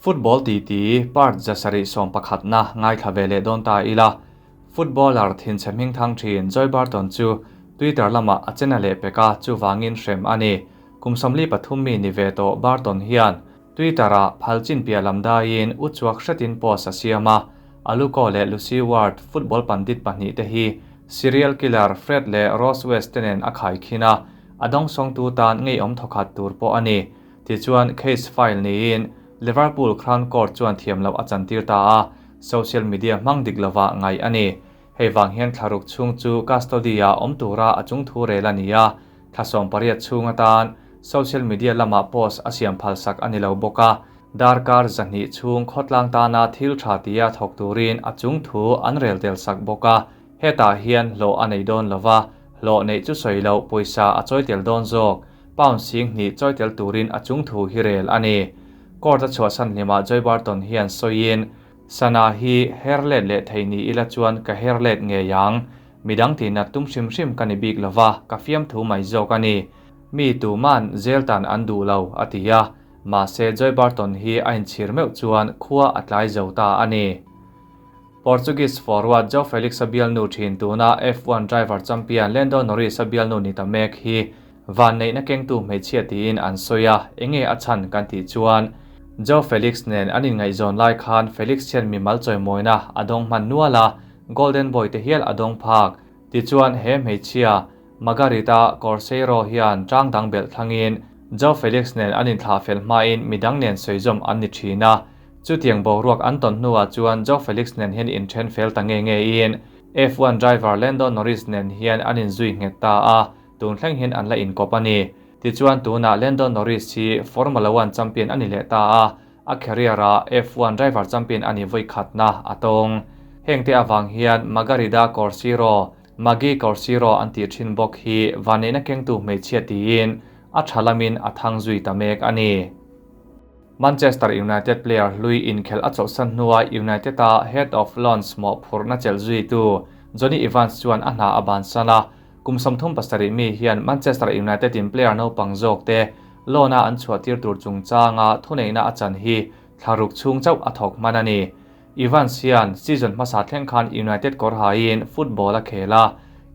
Football titi part 711na ngaithla ve leh dawn ta ila. Footballer thinchhe hmingthang thin Joy Barton chu Twitter lamah a chena leh pek a, chuvangin hrem a ni. Kum 43 mi ni ve tawh Barton hian Twitter-ah phal chin piah lam daiin uchuak hretin post a siam a, Aluko leh Lucy Ward football pandit pahnihte hi serial killer Fred leh Rose West te nen a khaikhin a, a dawngsawngtu tan ngeiawm thawkhat tur pawh a ni. Tichuan, case file niin Liverpool Crown Court chuan thiam loh a chantir ta a, social media hmang dik lovah ngaih a ni. Hei vang hian thlaruk chhung chu custody-ah awm tura a chungthu rel a ni a, thla 18 chhung atan social media lamah post a siam phalsak a ni lo bawk a, darkar 200 chhung khawtlang tana thil tha tia thawk turin a chungthu an rel tel sak bawk a, hetah hian hlawh a nei dawn lova, hlawh neih chu sawi loh pawisa a chawi tel dawn zawk, pound 2000 chawi tel turin a chungthu hi rel a ni. Court a chhuahsan hlimah Joy Barton hian sawiin, Sana hi her let leh thei ni ila chuan ka her let ngei ang. Midang tina tum hrim hrim ka ni bik lova, ka fiam thu mai zawk a ni. Mi tuman zel tan an duh lo, a ti a. Mahse Joy Barton hi a inchhir meuh chuan khua a tlai zo ta a ni. Portuguese forward João Felix a bialnu thin tuna F1 driver champion Lando Norris a bialnu ni ta mek hi van neihna kengtu hmeichhia tiin an sawi a, enge a chhan kan tih chuan João Felix nen an inngaihzawn lai khan Felix hian mimal chawimawina a dawng hman nual a, Golden Boy te hial a dawng phak. Tichuan he hmeichhia Margarita Corceiro hian tang dang belh thlangin João Felix nen an inthlah fel hmain midang nen sawizawm an ni thin a. Chutiang boruak an tawn hnuah chuan João Felix nen hian inthen fel ta nge nge in F1 driver Lando Norris nen hian an inzui nghet ta a, tun thleng hian an la inkawp a ni. Tichuan tunah Lando Norris hi Formula 1 champion a ni leh ta a, a career-ah F1 driver champion a ni vawi khatna a tawng. Hengte avang hian Margarida Corceiro, Maggie Corceiro an tih thin bawk hi vanneihna kengtu hmeichhia tiin a tha lamin a thang zui ta mek a ni. Manchester United player hlui inkhelh a chawlhsan hnua United-a head of loans mawhphurhna chelh zuitu Jonny Evans chuan a hna a bansan a, kum 37 mi hian Manchester United in player naupang zawk te loan-a an chhuahtir tur chungchanga thuneihna a chan hi thlaruk chhung chauh a thawk hman a ni. Evans hian season hmasa thleng khan United kawr hain football a khel a,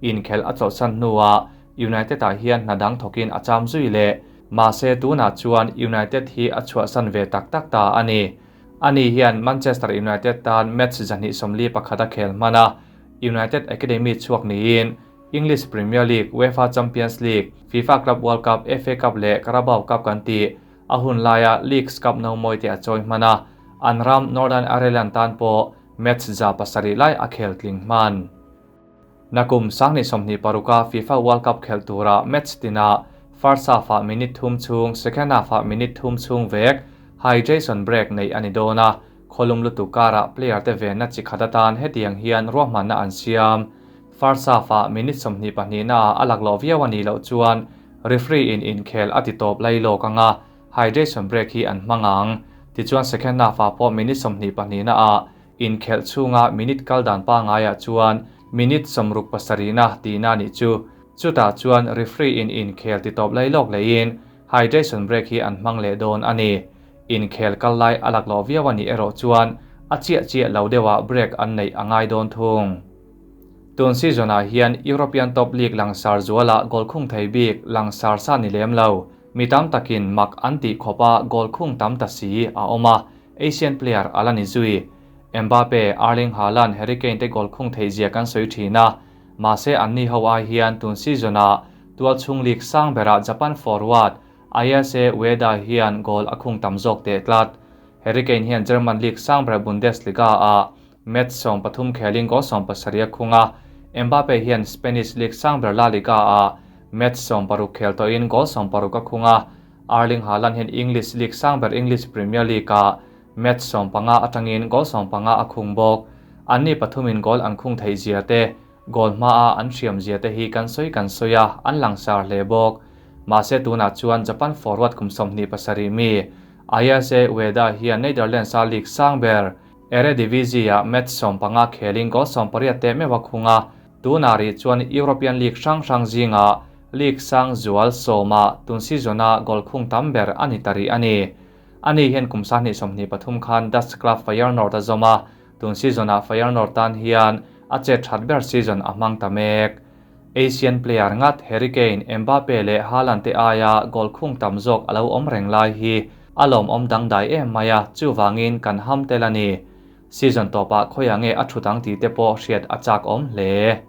inkhelh a chawlhsan hnuah United-ah hian hna dang thawkin a cham zui leh. Mahse tunah chuan United hi a chhuahsan ve tak tak ta a ni. Ani hian Manchester United tan match 241 a khel hman a, United Academy chhuak niin English Premier League, UEFA Champions League, FIFA Club World Cup, FA Cup leh Carabao Cup kan tih a hun laia Leagues Cup no mawi te a chawi hman a, an ram Northern Ireland tan pawh match 700 lai a khel tling hman. Nakum 2026a FIFA World Cup khel tura match tina first half-ah minute 3 chhung, second half-ah minute 3 chhung vek hydration break nei ani dawn a, kholum lutu kara player te venna chi khata tan hetiang hian ruahmanna an siam. First half-ah minute 22 na a laklo viau ani lo chuan referee in inkhel a ti tawp lai lawk anga hydration break hi an hmangang. Tichuan second half-ah pawh minute 22 na a inkhel chhunga minute kal dan pa ngaia chuan minute 67 na tina ni chu. Chutah chuan referee in inkhel ti tawp lai lawk leiin hydration break hi an hmang leh dawn ani. Inkhel kal lai a laklo viau ani erawh chuan a chiah chiah lo deuha break an nei angai dawn thung. Tun season-ah hian European Top League langsar zuala goal khung thei bik langsar sa ni lem lo. Mi tam takin mak an tih khawpa goal khung tam ta si a awm a, Asian player ala ni zui. Mbappe, Erling Haaland, Harry Kane te goal khung thei zia kan sawi thin a. Mahse an ni ho ai hian tun season-ah tual chhung league sang berah Japan forward Ayase Ueda hian goal a khung tam zawk teh tlat. Harry Kane hian German league sang ber Bundesliga a match 13 khelin goal 17 a khunga. Mbappe hian Spanish league sang ber La Liga a match 16 khel tawhin goal 16 a khunga. Erling Haaland hian English league sang ber English Premier League a match 15 atangin goal 15 a khung bawk. Anni pathumin goal an khung thei zia te, goal hma a an hriam zia te hi kan sawi a, an langsar hle bawk. Mahse tunah chuan Japan forward kum 27 mi Ayase Ueda hian Netherlands a league sang ber Eredivisie a match 15 khelin goal 18 te mewa khunga. Tunah chuan European League hrang hrang zinga league sang zual sawma tun season-a goal khung tam ber ani tari ani. Ani hian kum 2023 khan Dutch club Feyenoord a zawm a, tun season-ah Feyenoord tan hian a chet that ber season a hmang ta mek. Asian player ngat Harry Kane, Mbappe leh Haaland te aia goal khung tam zawk a lo awm reng lai hi a lawmawm dangdai em mai a, chuvangin kan ham tel a ni. Season tawpah khawiah nge a thut ang tih te pawh hriat a chak awm hle.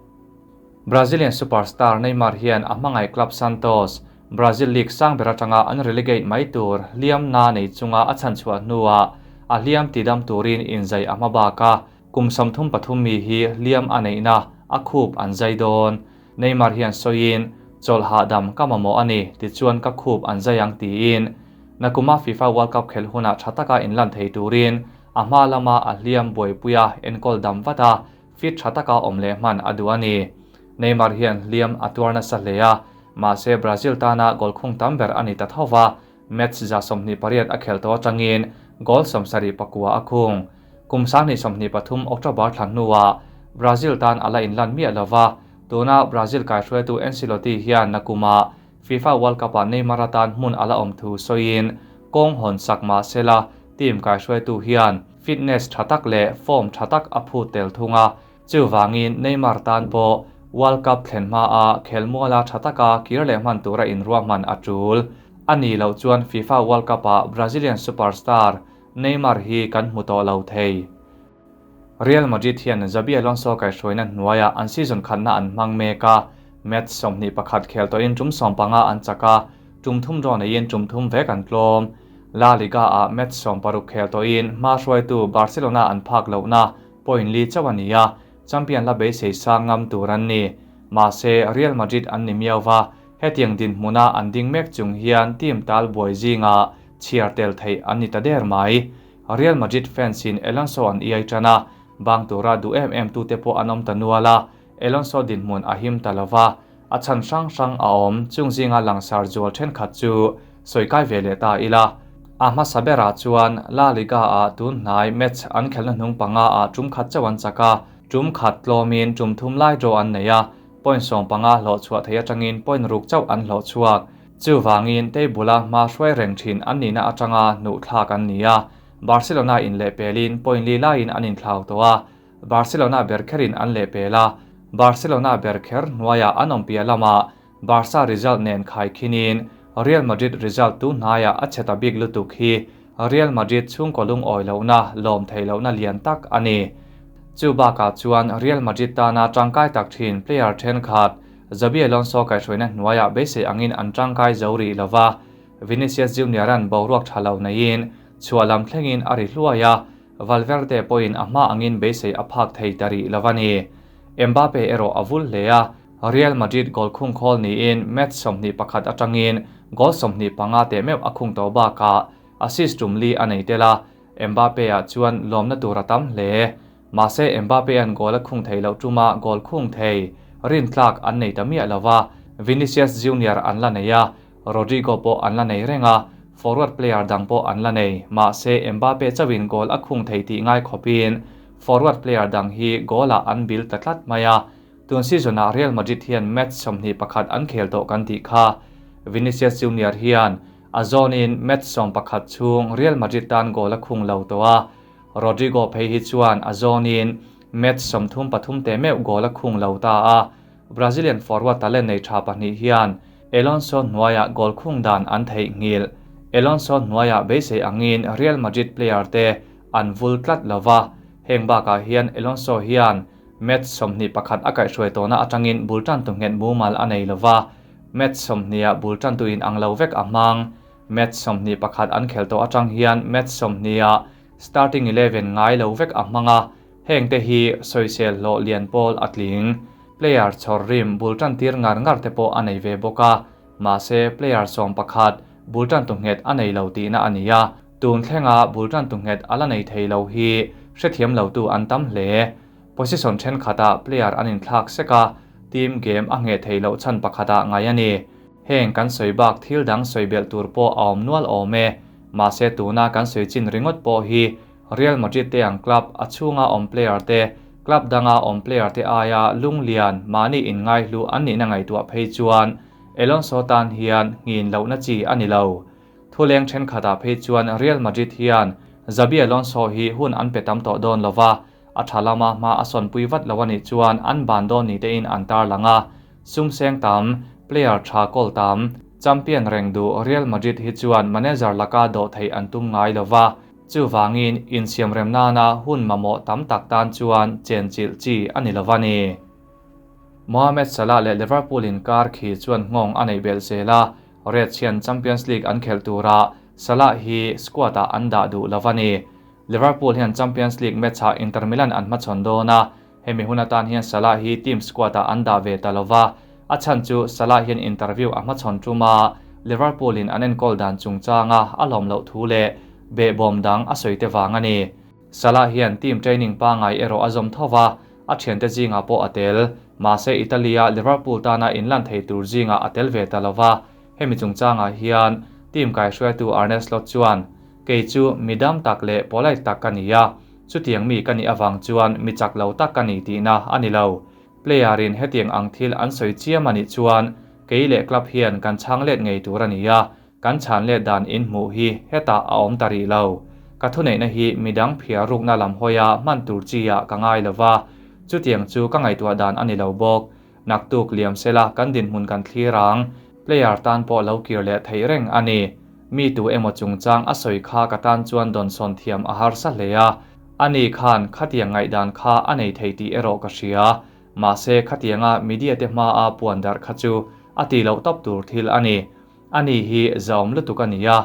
Brazilian superstar Neymar hian a hmangaih club Santos, Brazil league sang ber atanga an relegate mai tur hliam na nei chunga a chhanchhuah hnuah a hliam tidam turin inzai a hma bak a, kum 33 mi hi hliam a neihna a khup an zai dawn. Neymar hian sawiin, Chawlh hahdam ka mamawh a ni, tichuan ka khup an zai ang tiin. Nakuma FIFA World Cup khelh hunah tha taka inlan thei turin a hma lama a hliam buaipuia enkawl dam vat a, fit tha taka awm leh hman a duh a ni. Neymar hian hliam a tuar nasa hle a, mahse Brazil tana goal khung tam ber a ni ta tho va, match 28 a khelh tawh atangin goal 74 a khung. Kum 2023 October thla hnuah Brazil tan a la inlan miah lo va, tuna Brazil kaihruaitu Ancelotti hian nakuma FIFA World Cup-ah Neymar atan hmun a la awm thu sawiin kawng hawn sak mah sela team kaihruaitu hian fitness tha tak leh form tha tak a phut tel thung a, chuvangin Neymar tan pawh World Cup thlen hmaa khelmuala tha taka kir leh hman tura inruahman a tul. A nih loh chuan FIFA World Cup-ah Brazilian superstar Neymar hi kan hmu tawh lo thei. Real Madrid hian Xabi Alonso kaihhruaina hnuaiah an season khatna an hmang mek a, match 21 khel tawhin tum 15 an chak a, tum thum draw neiin tum thum vek an tlawm. La Liga-ah match 16 khel tawhin hma hruaitu Barcelona an phak lohna point li chauh a ni a, champion la beisei sang ngam tur an ni. Mahse, Real Madrid an ni miau va, hetiang dinhmuna an ding mek chung hian team tal buai zingah chhiar tel theih an ni ta der mai. Real Madrid fans in Alonso an iai tan a, bang tura duh em em tute pawh an awm ta nual a, Alonso dinhmun a him ta lova, a chhan hrang hrang a awm, chung zinga langsar zual thenkhat chu sawi kai ve leh ta ila. A hmasa berah chuan La Liga-ah tun hnai match an khelna hnung panga ah tum khat chauh an chak a, tum khat tlawmin tum thum lai draw an nei a, point 15 hlawh chhuah thei atangin point ruk chauh an hlawh chhuak. Chuvangin table-a hma hruai reng thin an nihna atanga hnuh thlak an ni a, Barcelona in leh pelin point li laiin an inthlau tawh a, Barcelona ber kherin an leh pel a, Barcelona ber kher hnuaiah an awm piah lamah Barca result nen khai khinin Real Madrid result tu hnaiah a chhe ta bik lutuk hi Real Madrid chhungkaw lungawi lohna lawm theih lohna lian tak a ni. Chu bakah chuan Real Madrid tana tangkai tak thin player thenkhat Xabi Alonso kaihhruaina hnuaiah beisei angin an tangkai zo rih lova, Vinicius Junior-a'n boruak tha lo neiin chhuah lam thlengin a ri hluai a, Valverde pawhin a hma angin beisei a phak thei ta rih lova ni. Mbappe erawh a vul hle a, Real Madrid goal khung khawl niin match 21 atangin goal 25 teh meuh a khung tawh bakah assist tum li a nei tel a, Mbappe-ah chuan lawmna tur a tam hle. Mahse Mbappe-a'n goal a khung thei loh tuma goal khung thei rintlak an nei ta miah lova, Vinicius Junior an la nei a, Rodrygo pawh an la nei reng a, forward player dang pawh an la nei. Mahse Mbappe chauhin goal a khung thei tih ngai khawpin forward player dang hi goal-ah an bil ta tlat mai a. Tun season-ah Real Madrid hian match 21 an khel tawh kan tih kha. Vinicius Junior hian a zawnin match 11 chhung Real Madrid tan goal a khung lo tawh a, Rodrygo phei hi chuan a zawnin match 33 te meuh goal a khung lo ta a. Brazilian forward talent nei tha pahnih hian Alonso hnuaiah goal khung dan an theih ngil. Alonso hnuaiah beisei angin Real Madrid player te an vul tlat lova, heng bakah hian Alonso hian match 21 a kaihhruai tawhna atangin bul tan tu nghet mumal a nei lova, match 20 ah bul tan tu in ang lo vek a hmang. Match 21 an khel tawh atang hian match 20 ah starting 11 ngai lo vek a hmanga, heng te hi sawisel hlawh lian pawl a tling. Player chhawr rim bul tan tir ngar ngar te pawh a nei ve bawk a, mahse player 11 bul tan tu nghet a nei lo tihna a ni a, tun thlenga bul tan tu nghet a la nei thei lo hi hrethiam lo tu an tam hle. Position thenkhatah player an inthlak sek a, team game a nge thei loh chan pakhatah ngai a ni. Heng kan sawi bak thil dang sawi belh tur pawh a awm nual awm e. Mahse tuna kan sawi chin ringawt pawh hi Real Madrid te ang club a chhunga awm player te, club danga awm player te aia lunglian mahni inngai hlu an nihna ngaihtuah phei chuan Alonso tan hian nghin lohna chi a ni lo. Thuleng thenkhatah phei chuan Real Madrid hian Xabi Alonso hi hun an pe tam tawh dawn lova, a tha lama hma a sawnpui vat lo a nih chuan an ban dawn ni tein an tarlang a. Sum seng tam, player tha kawl tam, champion reng duh Real Madrid hi chuan manager laka dawh theih an tum ngai lova, chuvangin insiamrem nana hun mamawh tam tak tan chuan chenchilh chi a ni lova ni. Mohamed Salah leh Liverpool inkar khi chuan nghawng a neih belh zel a, Reds hian Champions League an khelh turah Salah hi squad-ah an dah duh lo a ni. Liverpool hian Champions League match-ah Inter Milan an hmachhawn dawn a, hemi hun atan hian Salah hi team squad-ah an dah ve ta lo va, a chhan chu Salah hian interview a hmachhawn tum a, Liverpool-in an enkawl dan chungchanga a lawm loh thu leh behbawm dang a sawi te vang a ni. Salah hian team training pangngai erawh a zawm tho va, a thiante zingah pawh a tel. Mahse Italy-a Liverpool tana inlan thei tur zingah a tel ve ta lo va, hemi chungchangah hian team kaihruaitu Arne Slot chuan, Kei chu mi dam tak leh polite tak ka ni a, chutiang mi ka nih avang chuan mi chak lo tak ka ni tihna a ni lo. Player-in hetiang ang thil an sawi chiam a nih chuan kei leh club hian kan chhang let ngei tur a ni a, Kan chhan leh dan in hmuh hi hetah a awm ta rih lo. Ka thuneihna hi midang phiar rukna lam hawia hman tur chi ah ka ngai lo va, chutiang chu ka ngaihtuah dan a ni lo bawk. Naktuk liam sela kan dinhmun kan thlir ang, player tan pawh lo kir leh theih reng a ni. Mi tu emaw chungchang a sawi kha ka tan chuan dawnsawn thiam a harsa hle a, ani khan khatiang ngaihdan kha a nei thei tih erawh ka hria. Mahse khatianga media te hmaa puan darh kha chu a tih loh tawp tur thil a ni. Ani hi zaum lutuk a ni a,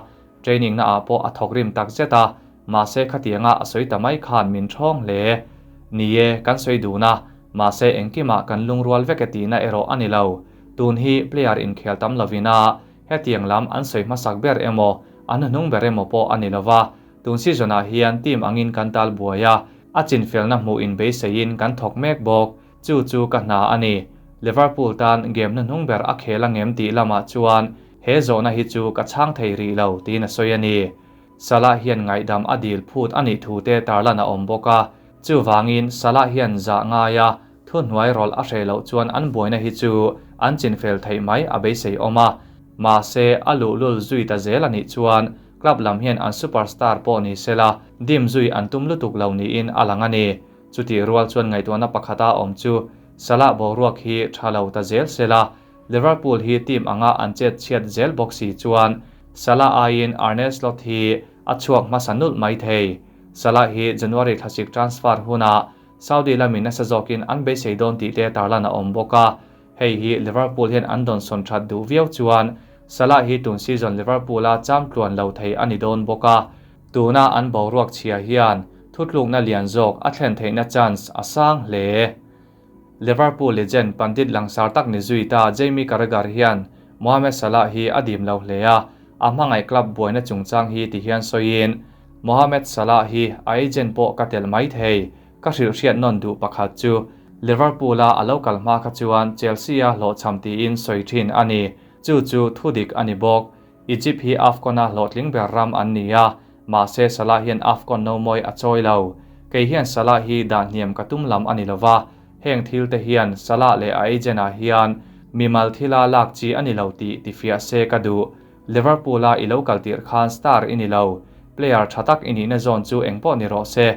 training na ah pawh a thawk rim tak zet a, mahse khatianga a sawi ta mai khan min thawng hle. Ni e, kan sawi dun a, mahse engkimah kan lungrual vek e tihna erawh a ni lo. Tun hi player inkhel tam lovin a, hetiang lam an sawi hmasak ber emaw, an hnuhnung ber emaw pawh a ni lova, tun season ah hian team angin kan tal buai a, a chinfelna hmuh in beiseiin kan thawk mek bawk. Chu chu ka hna a ni. Liverpool tan game hnuhnung ber a khel angem tih lamah chuan he zawhna hi chu ka chhang thei rih lo tiin a sawi a ni. Salah hian ngaihdam a dil phut a nih thu te tarlan a awm bawk a, chuvangin Salah hian zah ngaia thuhnuai rawlh a hreh loh chuan an buaina hi chu an chinfel theih mai a beisei awm a. Mahse, a luhlul zui ta zel a nih chuan club lam hian an superstar pawh ni sela dim zui an tum lutuk lo niin a lang a ni. Chutih rual chuan ngaihtuahna pakhata awm chu Salah boruak hi tha lo ta zel sela, Liverpool hi team anga an chet chhiat zel bawk si chuan Salah aiin Arne Slot hi a chhuak hmasa nulh mai thei. Salah hi January thlasik transfer hunah Saudi lamin nasa zawkin an beisei dawn tih te tarlan a awm bawk a, hei hi Liverpool hian an dawnsawn that duh viau chuan Salah hi tun season Liverpool-a cham tluan lo thei a ni dawn bawk a. Tuna an boruak chhia hian thutlukna lian zawk a thlen theihna chance a sang hle. Liverpool legend pandit langsar tak ni zui ta Jamie Carragher hian Mohamed Salah hi a dim lo hle a, a hmangaih club buaina chungchang hi ti hian sawiin, Mohamed Salah hi a agent pawh ka telh mai thei, ka hrilh hriat nawn duh pakhat chu Liverpool-a a lo kal hma kha chuan Chelsea-a hlawhchham tiin sawi thin a ni, chu chu thudik a ni bawk. Egypt hi AFCON-a hlawhtling ber ram an ni a, mahse Salah hian AFCON no mawi a chawi lo. Kei hian Salah hi dah hniam ka tum lam a ni lo va, heng thil te hian Salah leh a agent-ah hian mimal thila lak chi a ni lo tih tifiah se ka duh. Liverpool-a i lo kal tirh khan star i ni lo, player tha tak i nihna zawn chu engpawh ni rawh se,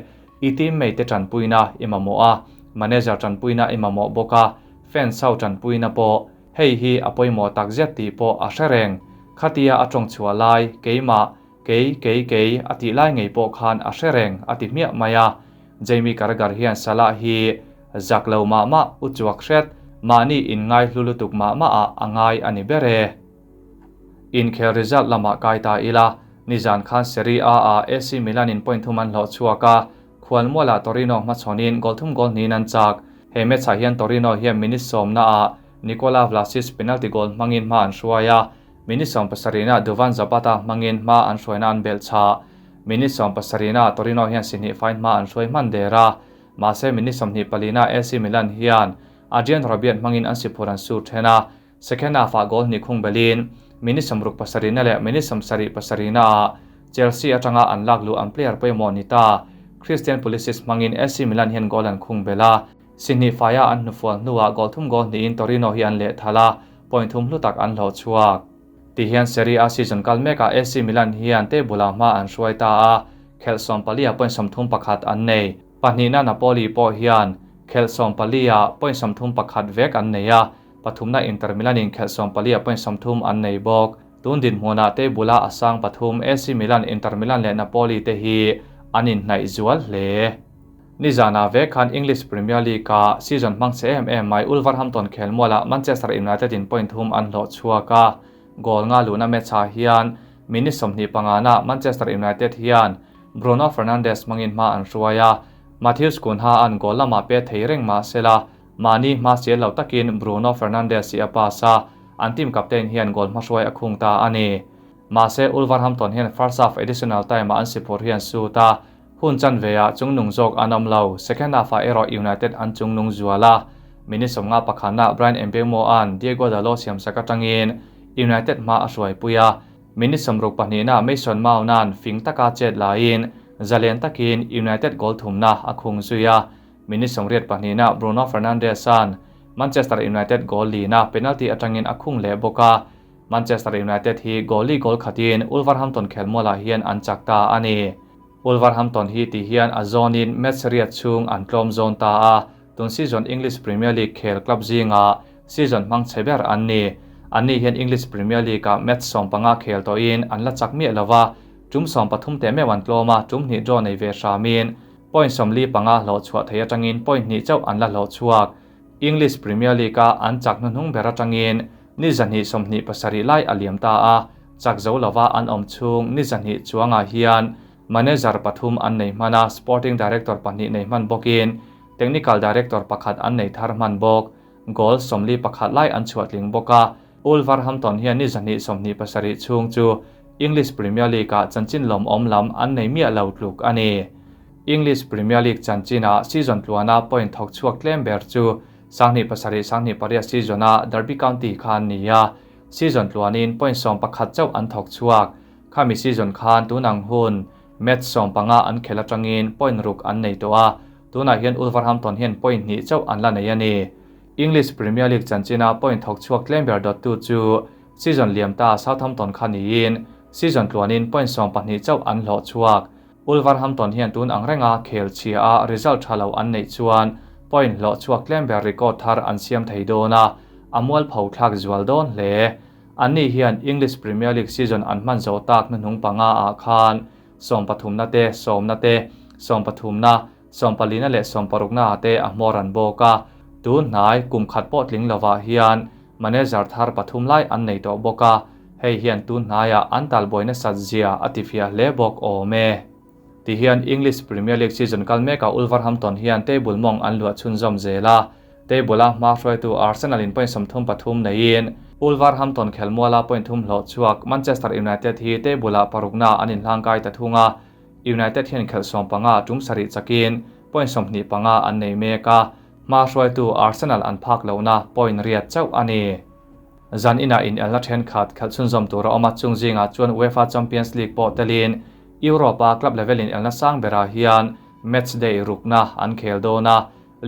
i teammate te tanpuina i mamawh a, manager tanpuina i mamawh bawk a, fans ho tanpuina pawh. Hei hi a pawimawh tak zet tih pawh a hre reng. Khatia a tawng chhuah lai, keimah, kei, kei, kei a tih lai ngei pawh khan a hre reng a ti hmiah mai a. Jamie Carragher hian Salah hi zak lo mah mah, u chuak hret, mahni inngai hlu lutuk mah mah ah a ngai a ni ber e. Inkhel result lamah kai ta ila, nizan khan Serie A ah AC Milan in point thum an hlawh chhuak a, Khualmualah Torino hmachhawnin goal thum goal hnihin an chak. He match ah hian Torino hian minute sawmna ah Nikola Vlasic penalty goal hmangin hma an hruai a, minute 70 ah Duvan Zapata hmangin hma an hruaina an belh chhah. Minute 70 ah Torino hian si hnih fain hma an hruai hman der a, mahse minute 24 ah AC Milan hian Adrien Rabiot hmangin an siphur an sur then a, Second half-ah goal hnih khung belin minute 67 na leh minute 77 naah Chelsea atanga an lak luh an player pawimawh ni ta. Christian Pulisic hmangin AC Milan hian goal an khung bel a, si hnih faia an hnufual hnuah goal thum goal hnihin Torino hi an lehthal a, point thum hlu tak an hlawh chhuak. Ti hian Serie A season kal mekah AC Milan hian table-ah hma an hruai ta a, khelh 14 ah point 31 an nei. Pahnihna Napoli pawh hian khelh 14 ah point 31 vek an nei a, pathumna Inter Milan-in khelh 14 ah point 30 an nei bawk. Tun dinhmunah table-a a sang pathum AC Milan, Inter Milan leh Napoli te hi an inhnaih zual hle. Nizanah vek khan English Premier League-ah season hmang che em em mai Wolverhampton khelmualah Manchester United-in point thum an hlawh chhuak a. Goal nga luhna match-ah hian minute 25-na Manchester United hian Bruno Fernandes hmangin hma an hruai a, Matheus Cunha-a'n goal lamah pe thei reng mah sela, mahni hma sial lo takin Bruno Fernandes hi a pass a, an team captain hian goal hmahruai a khung ta a ni. Mahse Wolverhampton hian first half additional time-ah an siphur hian shoot a, Hun chanveah chungnung zawk an awm lo, second half-ah erawh United an chungnung zual a. Minute 51-ah Bryan Mbeumo-a'n Diego Dalot siamsak atangin United hma a hruaipui a. Minute 62-ah Mason Mount-a'n fing taka chet laiin zalen takin United goal thumna a khung zui a. Minute 82-ah Bruno Fernandes-a'n Manchester United goal lina penalty atangin a khung leh bawk a. Manchester United hi goal li goal khatin Wolverhampton khelmualah hian an chak ta a ni. Wolverhampton hi ti hian a zawnin match riat chhung an tlawm zawn ta a, tun season English Premier League khel club zinga season hmang chhe ber an ni. Anni hian English Premier League-ah match 15 khel tawhin an la chak miah lova, tum 13 teh meuh an tlawm a, tum hnih draw nei ve hramin point 45 hlawh chhuah thei atangin point hnih chauh an la hlawh chhuak. English Premier League-a an chak hnuhnung ber atangin ni 227 lai a liam ta a, chak zo lova an awm chhung ni 200 chuangah hian manager pathum an nei hman a, sporting director pahnih nei hman bawkin technical director pakhat an nei thar hman bawk. Goal 41 lai an chhuah tling bawk a, Wolverhampton hian ni 227 chhung chu English Premier League-ah chanchin lawmawm lam an nei miah lo tluk a ni. English Premier League chanchinah season tluana point thawk chhuak tlem ber chu 2007 2008 season-a Derby County kha an ni a, season tluanin point 11 chauh an thawk chhuak. Khami season khan tunang hun match 15 an khel atangin point ruk an nei tawh a, tunah hian Wolverhampton hian point hnih chauh an la nei a ni. English Premier League chanchina point thawk chhuak tlem ber dawttu chu season liam ta Southampton kha niin season tluanin point 12 chauh an hlawh chhuak. Wolverhampton hian tun ang renga khel chhia a result tha lo an neih chuan point hlawh chhuak tlem ber record thar an siam thei dawn a, a mual pho thlak zual dawn hle. Anni hian English Premier League season an hman zawh tak hnuhnung panga ah khan 13na te, 10na te, 13na, 14na leh 16na ah te a hmawr an bawk a. Tun hnai kum khat pawh tling lovah hian manager thar pathum lai an nei tawh bawk a, hei hian tun hnaiah an talbuai nasat zia a tifiah hle bawk awm e. Ti hian English Premier League season kal mekah Wolverhampton hian table mawng an luah chhunzawm zel a, table-a hma hruaitu Arsenal in point 33 neiin Wolverhampton khelmuala point thum hlawh chhuak Manchester United hi table-ah parukna an inhlangkai ta thung a, United hian khelh 15 tum sarih chakin point 25 an nei mek a, hma hruaitu Arsenal an phak lohna point riat chauh a ni. Zan inah inelna thenkhat khelh chhunzawm tur a awm a, chung zingah chuan UEFA Champions League pawh telin Europa club level inelna sang berah hian match day rukna an khel dawn a,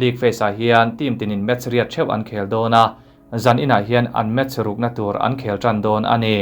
league phase-ah hian team tinin match riat theuh an khel dawn a, zan inah hian an match rukna tur an khel tan dawn a ni.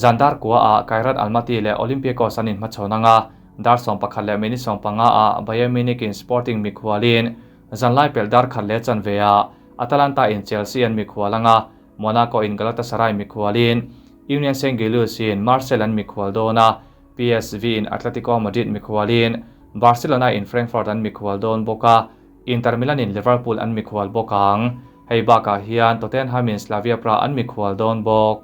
Zan dar kua-ah Kairat Almaty leh Olympiakos an inhmachhawn anga, dar 11 leh minute 15-ah Bayern Munich in Sporting mikhualin zanlai pelh dar khat leh chanve-ah Atalanta in Chelsea an mikhual anga, Monaco in Galatasaray mikhualin Union Saint-Gilloise in Marseille an mikhual dawn a, PSV in Atletico Madrid mikhualin Barcelona in Frankfurt an mikhual dawn bawk a, Inter Milan in Liverpool an mikhual bawk ang. Hei bakah hian Tottenham in Slavia Praha an mikhual dawn bawk.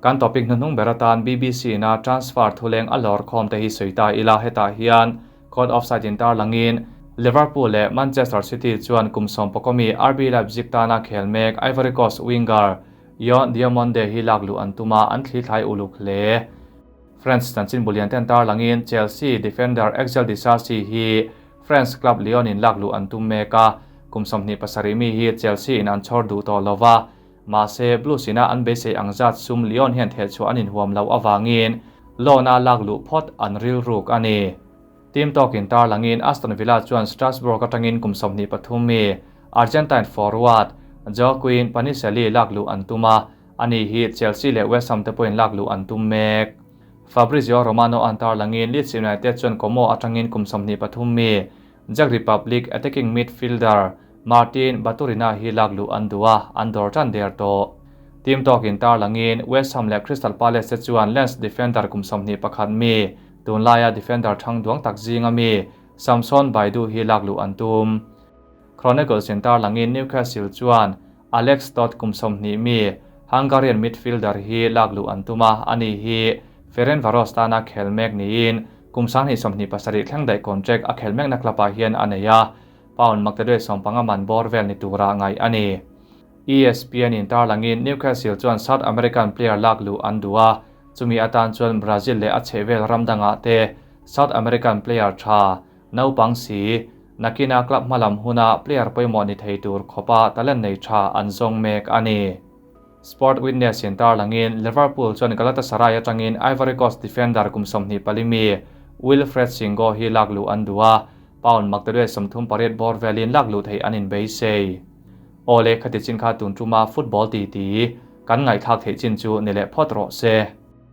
Kan topic hnuhnung ber atan BBC na transfer thuleng a lawr khawm te hi sawi ta ila, hetah hian code offside in tarlangin Liverpool leh Manchester City chuan kum sawmpakawmi RB Leipzig tana khel mek Ivory Coast winger Yon Diomande hi lak luh an tum a, an thli thlai uluk hle. France chanchin bulian ten tarlangin Chelsea defender Axel Disasi hi France club Lyon in lak luh an tum mek a, kum 27 mi hi Chelsea in an chhawr duh tawh lova, mahse Blues ina an beisei ang zat sum Lyon hian theh chhuah an inhuam loh awangin loan a lak luh phawt an ril ruk a ni. Team talk-in tarlangin Aston Villa chuan Strasbourg atangin kum 23 mi Argentine forward Joaquin Panichelli lak luh an tum a, Ani hi Chelsea leh West Ham te pawhin lak luh an tum mek. Fabrizio Romano an tarlangin Leeds United chuan Como atangin kum 23 mi Czech Republic attacking midfielder Martin Baturina hi lak luh an duh a, an dawr tan der tawh. Team talk-in tarlangin West Ham leh Crystal Palace te chuan Lens defender kum 21 mi, tunlaia defender thang duang tak zinga mi Samson Baidu hi lak luh an tum. Chronicles in tarlangin Newcastle chuan Alex Toth kum 20 mi Hungarian midfielder hi lak luh an tum a, ani hi Ferencvaros tana khel mek niin kum 2027 thleng daih contract a khel mekna club ah hian a nei a, pound maktaduai 15 man bawr vel ni tura ngaih a ni. ESPN in tarlangin Newcastle chuan South American player lak luh an duh a, chumi atan chuan Brazil leh a chhehvel ram dangah te South American player tha naupang si nakina club hmalam huna player pawimawh ni thei tur khawpa talent nei tha an zawng mek a ni. Sport Witness in tarlangin Liverpool chuan Galatasaray atangin Ivory Coast defender kum 24 mi Wilfred Singo hi lak luh an duh a, pound maktaduai 38 bawr velin lak luh thei an inbeisei. Awle khati chin kha tun tuma football ti ti kan ngaihthlak theih chin chu ni leh phawt rawh se.